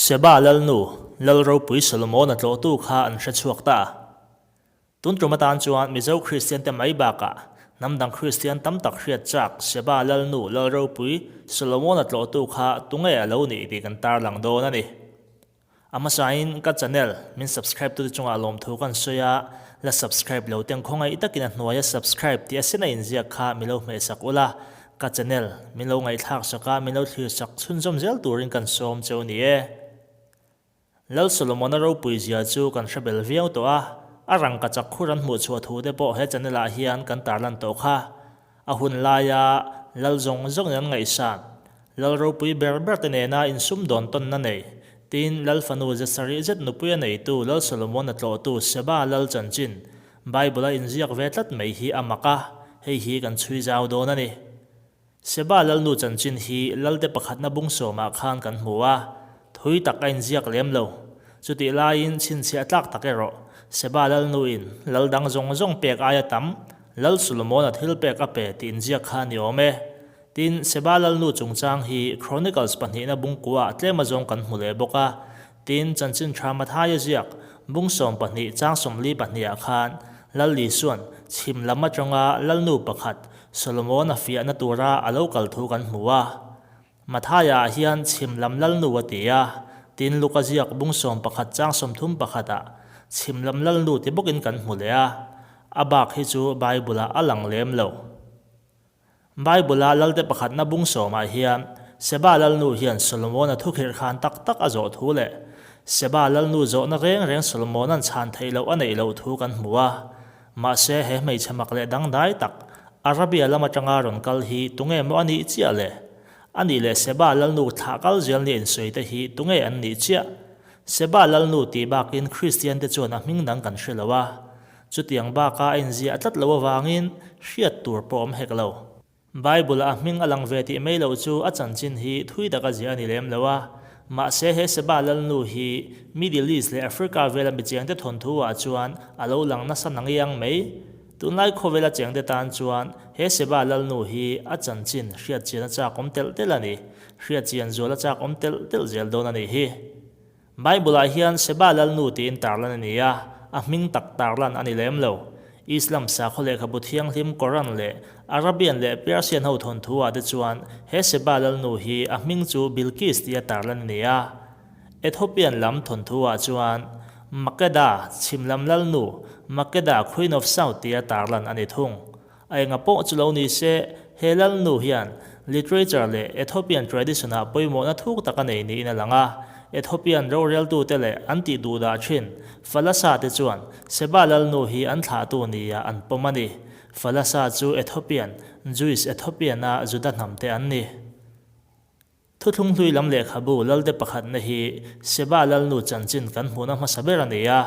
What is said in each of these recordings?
Seba lalnu, Lal ropui Solomona tlawhtu kha an hre chhuak ta. Tun tum atan chuan Mizo Kristiante mai bakah hnam dang Kristian tam tak hriat chak Seba lalnu, Lal ropui Solomona tlawhtu kha tunge a lo nih tih kan tarlang dawn a ni. A hmasain ka channel min subscribe tute chungah lawmthu kan sawi a, la subscribe lo ten khawngaih takin a hnuaia subscribe tih a sen a inziak kha mi lo hmehsak ula, ka channel min lo ngaihthlak sak a, min lo thlir sak chhunzawm zel turin kan sawm cheu ni e. Lal Solomona ropui zia chu kan hre bel viau tawh a, a rangka chak khur an hmuh chhuah thu te pawh he channel ah hian kan tarlan tawh kha. A hun laia lal zawng zawngin an ngaihsan, lal ropui ber ber te nena insumdawn tawnna nei, tin lal fanu ze sarih zet nupuia neitu Lal Solomona tlawhtu Seba lal chanchin Bible-a inziak ve tlat mai hi a mak a, hei hi kan chhui zau dawn a ni. Seba lalnu chanchin hi lalte pakhatna bung sawmah khan kan hmu a, thui tak a inziak lem lo. Chutih laiin chhinchhiah tlak tak erawh Seba lalnuin lal dang zawng zawng pek aia tam Lal Solomona thil pek a pe tih inziak kha a ni awm e. Tin, Seba lalnu chungchang hi Chronicles pahnihna bung kuaah tlem azawng kan hmu leh bawk a. Tin, chanchin tha Mathaia ziak bung 12 chang 42 ah khan Lal Lisuan chhim lam atanga lalnu pakhat Solomon-a fiahna tura a lo kal thu kan hmu a. Mathaia ah hian chhim lam lalnu a ti a, tin Luka ziak bung 11 chang 31 ah chhim lam lalnu ti bawkin kan hmu leh a, a bak hi chu Bible-ah a lang lem lo. Bible-a lalte pakhatna bung sawmah hian Seba lalnu hian Solomon-a thukhirh khan tak tak a zawh thu leh Seba lalnu zawhna reng reng Solomon-a'n chhan theih loh a neih loh thu kan hmu a. Mahse, he hmeichhe mak leh dangdai tak, Arabia lam atanga rawn kal hi tunge maw a nih chiah le? A nih leh Seba lalnu thlah kal zel nia insawi te hi tunge an nih chiah? Seba lalnu tih bakin Kristiante chuan a hming dang kan hre lo a. Chutiang baka a inziah tlat lo avangin hriat tur pawh awm hek lo. Bible-ah a hming a lang ve tih mai loh chu a chanchin hi thui taka ziah a ni lem lo a. Mahse he Seba lalnu hi Middle East leh Africa vela mi chengte thawnthu ah chuan a lo lang nasa nang iang mai. Tunlai khawvela chengte tan chuan he Seba lalnu hi a chanchin hriat chian a chak awm telh telh a ni. Hriat chian zual a chak awm telh telh zel dawn a nih hi. Bible-ah hian Seba lalnu tiin tarlan a ni a, a hming tak tarlan a ni lem lo. Islam sakhaw lehkhabu thianghlim Koran leh Arabian leh Persian ho thawnthu-ah te chuan he Seba lalnu hi a hming chu Bilkis tia tarlan a ni a. Ethiopian lam thawnthu-ah chuan Makeda, chhim lam lalnu, Makeda, Queen of South tia tarlan a ni thung. A enga pawh chu lo ni se, he lalnu hian literature leh Ethiopian tradition-ah pawimawhna thuk tak a nei niin a lang a. Ethiopian roreltute leh an tih duh dah thin Falasa te chuan Seba lalnu hi an thlahtu nia an pawm a ni. Falasa chu Ethiopian, Jewish Ethiopian-a Juda hnamte an ni. Thuthlung hlui lam lehkhabu Lalte pakhatna hi Seba lalnu chanchin kan hmuhna hmasa ber a ni a.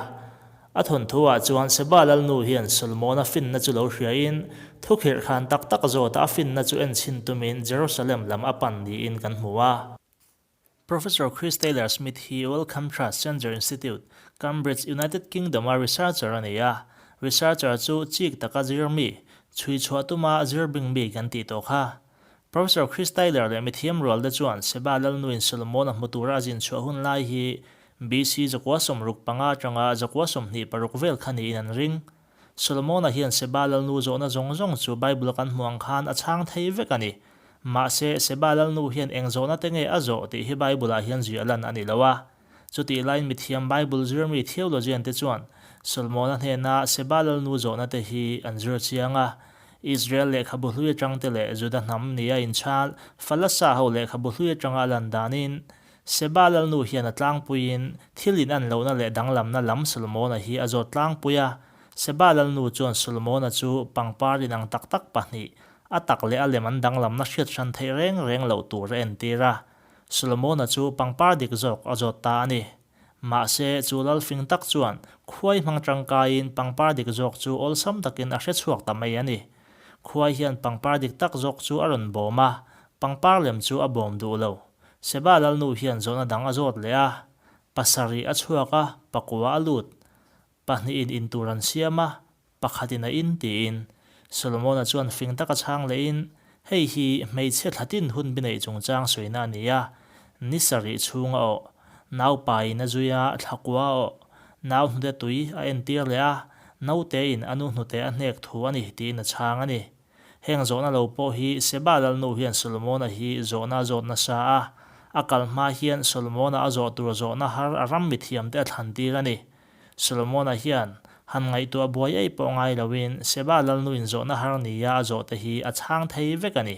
A thawnthu-ah chuan Seba lalnu hian Solomona finna chu lo hriain, thukhirh khan tak tak zawta a finna chu enchhin tumin Jerusalem lam a pan niin kan hmu a. Professor Chris Taylor Smith hi Wellcome Trust Sanger Institute, Cambridge, United Kingdom-a researcher a ni a. Researcher chu chik taka zir mi, chhui chhuah tuma zir bing mi kan tih tawh kha. Professor Chris Tyler leh mithiam rualte chuan Seba lalnuin Solomon-a hmu tura a zin chhuah hun lai hi BC 65 atanga 26 vel kha niin an ring. Solomon-a hian Seba lalnu zawhna zawng zawng chu Bible-a kan hmuh ang khan a chhang thei vek a ni. Mahse, Seba lalnu hian eng zawhna te nge a zawh tih hi Bible-ah hian zuih a lan a ni lo a. Chutih laiin mithiam Bible zirmi theologian te chuan Solomon-a hnena Seba lalnu zawhna te hi an zir chiang a. Israel lehkhabu hlui atang te leh Juda hnam nia inchhal Falasa ho lehkhabu hlui atanga a lan danin Seba lalnu hian a tlangpuiin thil in an lohna leh danglamna lam Solomon-a hi a zawt tlangpui a. Seba lalnu chuan Solomon-a chu pangpar inang tak tak pahnih, a tak leh a lem an danglamna hriat hran theih reng reng loh tur a entir a. Solomon-a chu pangpar dik zawk a zawt ta a ni. Mahse, chu lal fing tak chuan khuai hmang tangkaiin pangpar dik zawk chu awlsam takin a hre chhuak ta mai a ni. Khuai hian pangpar dik tak zawk chu a rawn bawm a, pangpar lem chu a bawm duh lo. Seba lalnu hian zawhna dang a zawt leh a, pasarih a chhuak a, pakua a lut. Pahnihin in tur an siam a, pakhatin a in tiin. Solomona chuan fing taka chhang lehin, Hei hi hmeichhe thlatin hun bi neih chungchang sawina a ni a, ni sarih chhung a awh. Nau paiin a zui a, thla kua a awh. Nau hnute tui a entir leh a, nautein a nu hnute a hnek thu a ni tiin a chhang a ni. Heng zawhna lo pawh hi Seba lalnu hian Solomona hi zawhna a zawt nasa a, a kal hma hian Solomona a zawh tur zawhna har a ram mithiamte a thlan tir a ni. Solomona hian han ngaihtuah buai ei pawh ngai loin Seba lalnuin zawhna har nia a zawhte hi a chhang thei vek a ni.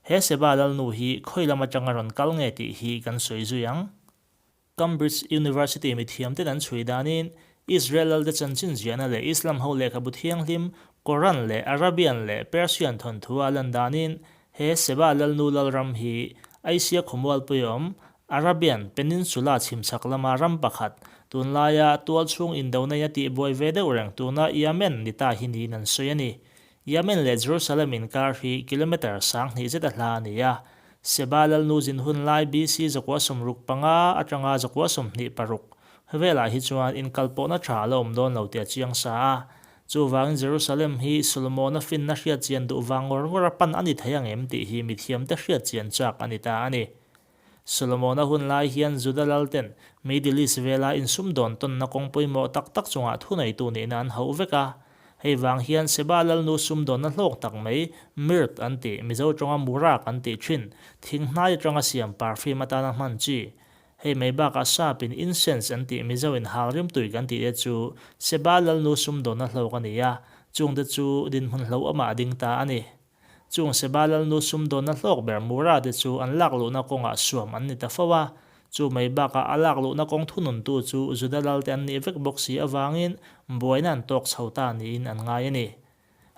He Seba lalnu hi khawi lam atanga rawn kal nge tih hi kan sawi zui ang. Cambridge University mithiamten an chhui danin Israel lalte chanchin ziahna leh Islam ho lehkhabu thianghlim Koran leh Arabian leh Persian thawnthu a lan danin he Seba lalnu lalram hi Asia khawmualpui awm Arabian Peninsula chhimchhak lama ram pakhat tunlaia tualchhung indonei a tihbuai ve deuh reng tuna Yemen ni ta hi niin an sawi a ni. Yemen leh Jerusalem inkar hi kilometre 2000 zet a hla a ni a. Seba lalnu zin hun lai BC 965 atanga 926 velah hi chuan inkalpawhna tha a la awm dawn lo tih a chiang sa a. Chuvangin Jerusalem hi Solomona finna hriat chian duh vang ngawr ngawr a pan a ni thei ang em tih hi mithiamte hriat chian chak a ni ta a ni. Solomona hun lai hian Juda lalten Middle East vela insumdawn tawnna kawng pawimawh tak tak chungah thuneitu nihna an hauh vek a. Hei vang hian Seba lalnu sumdawnna hlawk tak mai, Myrrh an tih, Mizo tawnga Murak an tih thin, thing hnai atanga siam perfume atana hman chi. Hei mai bakah sapin incense an tih Mizo in hal rimtui kan tih te chu Seba lalnu sumdawnna hlawk a ni a, chungte chu dinhmun hlauhawmah a ding ta a ni. Chung Seba lalnu sumdawnna hlawk ber Mura te chu an lak luhna kawngah suam an ni ta fo a, chu mai bakah a lak luhna kawng thununtu chu Juda lalte an nih vek bawk si avangin buaina an tawk chho ta niin an ngai a ni.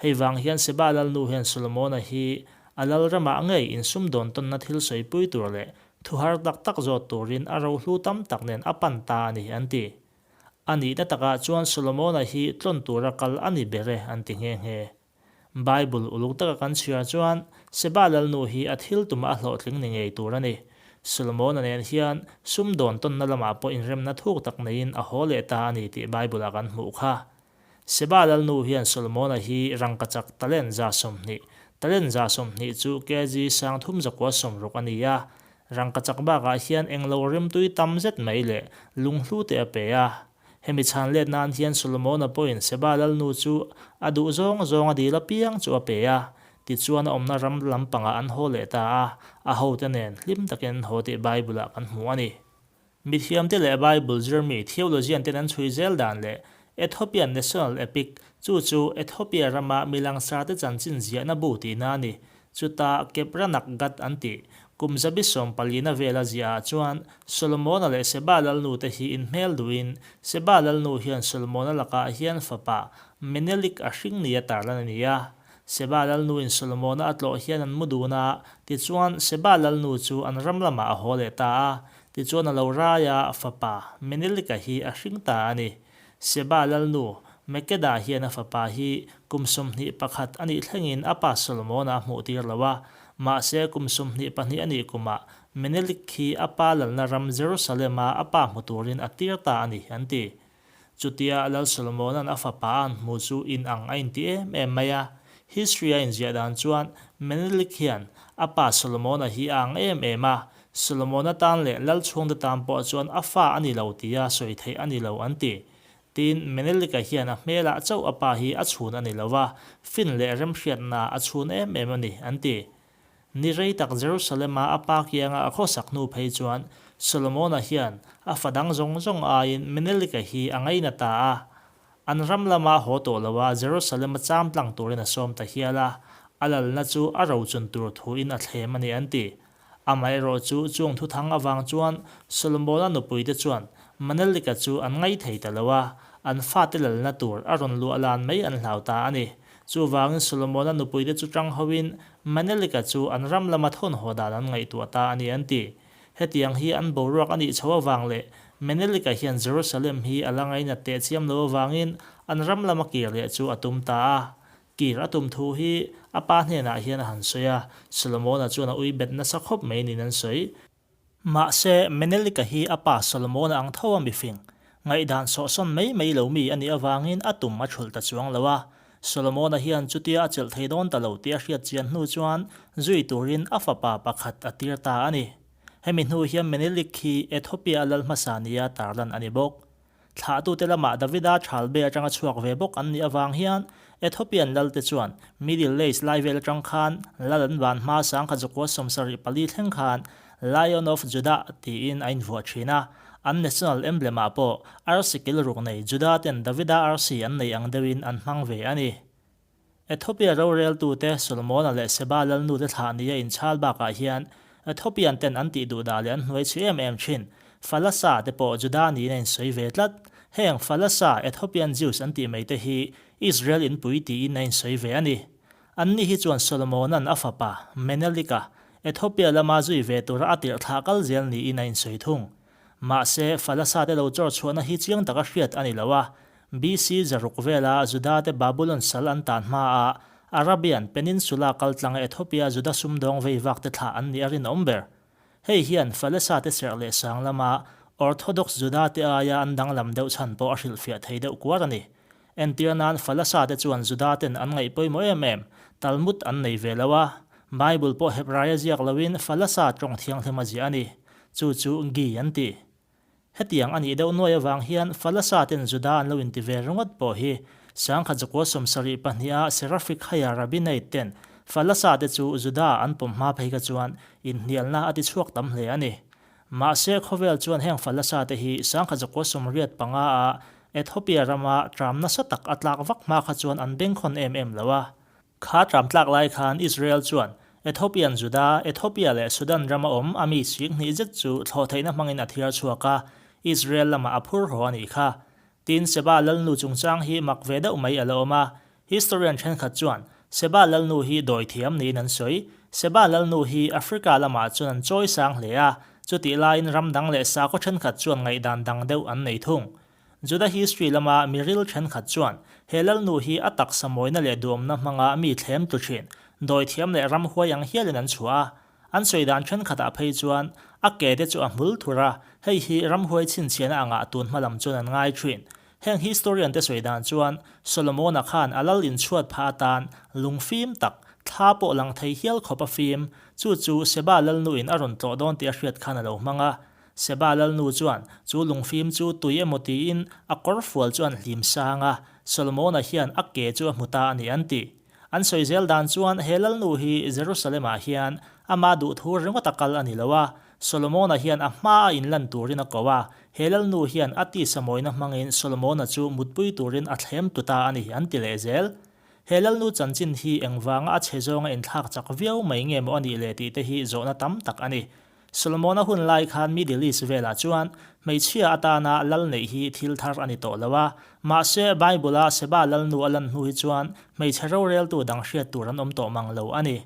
Hei vang hian Seba lalnu hian Solomona hi a lal ramah ngei insumdawn tawnna thil sawipui tur leh thu har tak tak zawt turin a rohlu tam tak nen a pan ta a ni an ti. A nihna takah chuan Solomona hi tlawn tura kal a ni ber e an ti nghe nghe. Bible uluk taka kan chhiar chuan Seba lalnu hi a thil tumah a hlawhtling ni ngei tur a ni. Solomona nen hian sumdawn tawnna lamah pawh inremna thuk tak neiin a haw leh ta a ni tih Bible-ah kan hmuh kha. Seba lalnu hian Solomona hi rangkachak talent 120, talent 120 chu kg 3360 a ni a, rangkachak bakah hian englo rimtui tam zet mai leh lunghlu te a pe a. Hemi chhan let nan hian Solomona pawhin Seba lalnu chu a duh zawng zawng a dil apiang chu a pe a, tichuan a awmna ram lampangah an haw leh ta a, a hote nen hlim takin an haw tih Bible-ah kan hmu a ni. Mithiamte leh Bible zirmi theologian ten an chhui zel dan leh Ethiopian National Epic, chu chu Ethiopia rama mi langsarte chanchin ziahna bu tihna a ni, Chutah Kebranak Gat an tih, kum zabi sawmpalina vela ziahah chuan Solomona leh Seba lalnu te hi inhmel duhin Seba lalnu hian Solomona lakah hian fapa Menelik a hring nia tarlan a ni a. Seba lalnuin Solomona a tlawh hian an mu dun a, tichuan Seba lalnu chu an ram lamah a haw leh ta a, tichuan a lo rai a, fapa Menelika hi a hring ta a ni. Seba lalnu Mekeda hian a fapa hi kum 21 a nih thlengin a pa Solomona a hmuhtir lo a, mahse kum 22 a nih kumah Menelik hi a pa lalna ram Jerusalem-a a pa hmu turin a tir ta a ni, an ti. Chutia Lal Solomona'n a fapa a an hmu chu inang a inti em em mai a. History a inziah dan chuan Menelik hian a pa Solomona hi a ang em em a, Solomona tan leh lal chhungte tan pawh chuan a fa a ni lo tia sawi theih a ni lo an ti. Tin, Menelika hian a hmelah chauh a pa hi a chhun a ni lo va, fin leh remhriatna a chhun em em a ni an ti. Ni rei tak Jerusalema a pa kianga a khawsak hnu phei chuan Solomona hian a fa dang zawng zawng aiin Menelika hi a ngaina ta a. An ram lama haw tawh lo a Jerusalema cham tlang turin a sawm ta hial a, a lalna chu a rochun tur thuin a thlem a ni an ti. Amaherawh chu chung thuthang avang chuan Solomona nupuite chuan Manelika chu an ngai thei ta lo a, an fate lalna tur a rawn luah lan mai an hlau ta a ni. Chuvangin Solomona nupuite chu tang hoin Manelika chu an ram lama thawn haw dan an ngaihtuah ta a ni an ti. Hetiang hi an boruak a nih chho avang leh Menelika hian Jerusalem hi a la ngainat teh chiam lo avangin an ram lama kir leh chu a tum ta a. Kir a tum thu hi a pa hnenah hian a han sawi a, Solomona chuan a ui bet nasa khawp mai niin an sawi. Mahse, Menelika hi a pa Solomona ang tho a mifing, ngaihdan sawhsawn mai mai lo mi a nih avangin a tum a thulh ta chuang lo a. Solomona hian chutia a chelh thei dawn ta lo tih a hriat chian hnu chuan zui turin a fapa pakhat a tir ta a ni. Hemi hnu hian Menelik hi Ethiopia a lal hmasa nia tarlan a ni bawk. Thlahtute lamah Davida Thalbe atanga chhuak ve bawk an nih avang hian Ethiopian lalte chuan Middle Age lai vel atang khan lal an van hma 1974 thleng khan Lion of Judah tiin a invuah thin a, an national emblem ah pawh arsi kil ruk nei Judah ten Davida arsi an nei ang deuhin an hmang ve a ni. Ethiopia roreltute Solomona leh Seba lalnute thlah nia inchhal bakah hian Ethiopian ten an tih duh dah leh an hnuai chhi em em thin. Falasa te pawh Juda niin a insawi ve tlat. Heng Falasa, Ethiopian Jews an tih mai te hi Israel inpui tiin a insawi ve a ni. Anni hi chuan Solomona'n a fapa, Menelika, Ethiopia lama zui ve tura a tirh thlah kal zel niin a insawi thung. Mahse, Falasa te lo chawr chhuahna hi chiang taka hriat a ni lo a, BC 600 vela Juda-te Babulon sal an tan hmaah Arabian Peninsula kaltlanga Ethiopia Juda sumdawng vei vakte thlah an nih a rinawm ber. Hei hian Falesa-te serh leh sang lama Orthodox Juda-te aia an danglam deuh chhan pawh a hrilhfiah thei deuh kuar a ni. Entir nan Falasa-te chuan Juda-ten an ngaih pawimawh em em, Talmud an nei ve lo a, Bible pawh Hebraia ziak loin Falasa tawng thianghlim a ziah a ni. Chu chu Gi an ti. Hetiang a nih deuh nuai avang hian Falasa ten Juda an lo inti ve ringawt pawh hi 1972 a Seraphic Haya Rabbinate ten Falasa te chu Juda an pawm hma phei kha chuan inhnialna a ti chhuak tam hle a ni. Mahse khawvel chuan heng Falasa te hi 1985 a Ethiopia rama tram nasa tak a tlak vak hma kha chuan an bengkhawn em em lo a. Kha tram tlak lai khan Israel chuan Ethiopian Juda, Ethiopia leh Sudan rama awm a mi chhing hnih zet chu thlawhtheihna hmangin a thiar chhuak a, Israel lamah a phur haw a nih kha. Tin, Seba lalnu chungchang hi mak ve deuh mai a la awm a. Historian thenkhat chuan Seba lalnu hi dawithiam niin an sawi. Seba lalnu hi Africa lamah chuan an chawi sang hle a, chutih laiin ram dang leh sakhaw thenkhat chuan ngaihdan dang deuh an nei thung. Juda history lama mi ril thenkhat chuan he lalnu hi a taksa mawina leh duamna hmanga mi thlem tlu thin, dawithiam leh ramhuai ang hialin an chhuah a. An sawi dan thenkhatah phei chuan a ke te chu a hmul thur a, hei hi ramhuai chhinchhiahna angah tun hma lam chuan an ngai thin. Heng historian te sawi dan chuan Solomona khan a lal inchhuat phah atan lungfim tak, thla pawh lang thei hial khawp a fim, chu chu Seba lalnuin a rawn tlawh dawn tih a hriat khan a lo hmang a. Seba lalnu chuan chu lungfim chu tui emaw tiin a kawrfual chu an hlim sang a, Solomona hian a ke chu a hmu ta a ni an ti. An sawi zel dan chuan he lalnu hi Jerusalem-ah hian ama duhthu ringawt a kal a ni lo a, Solomona hian a hma a inlan turin a ko a, he lalnu hian a tisa mawina hmangin Solomona chu mutpui turin a thlem tu ta a ni an ti leh zel. He lalnu chanchin hi engvanga a chhe zawnga inthlak chak viau mai nge maw a nih le tih te hi zawhna tam tak a ni. Solomona hun lai khan Middle East velah chuan hmeichhia atana lal neih hi thil thar a ni tawh lo a, mahse Bible-a Seba lalnu a lan hnu hi chuan hmeichhe roreltu dang hriat tur an awm tawh mang lo a ni.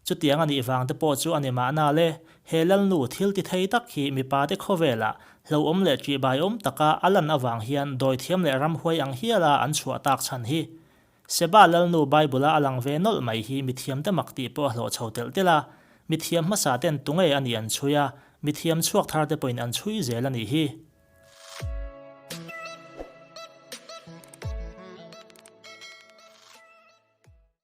Chutiang a nih vang te pawh chu a ni mahna le, he lalnu thil ti thei tak hi mipate khawvelah hlauhawm leh ṭihbaiawm taka a lan avang hian dawithiam leh ramhuai ang hiala an chhuah tak chhan hi Seba lalnu Bible-a a lang ve nawlh mai hi mithiamte mak tih pawh a hlawh chho telh telh a, mithiam hmasa ten tunge a nih an chhui a, mithiam chhuak thar te pawhin an chhui zel a nih hi.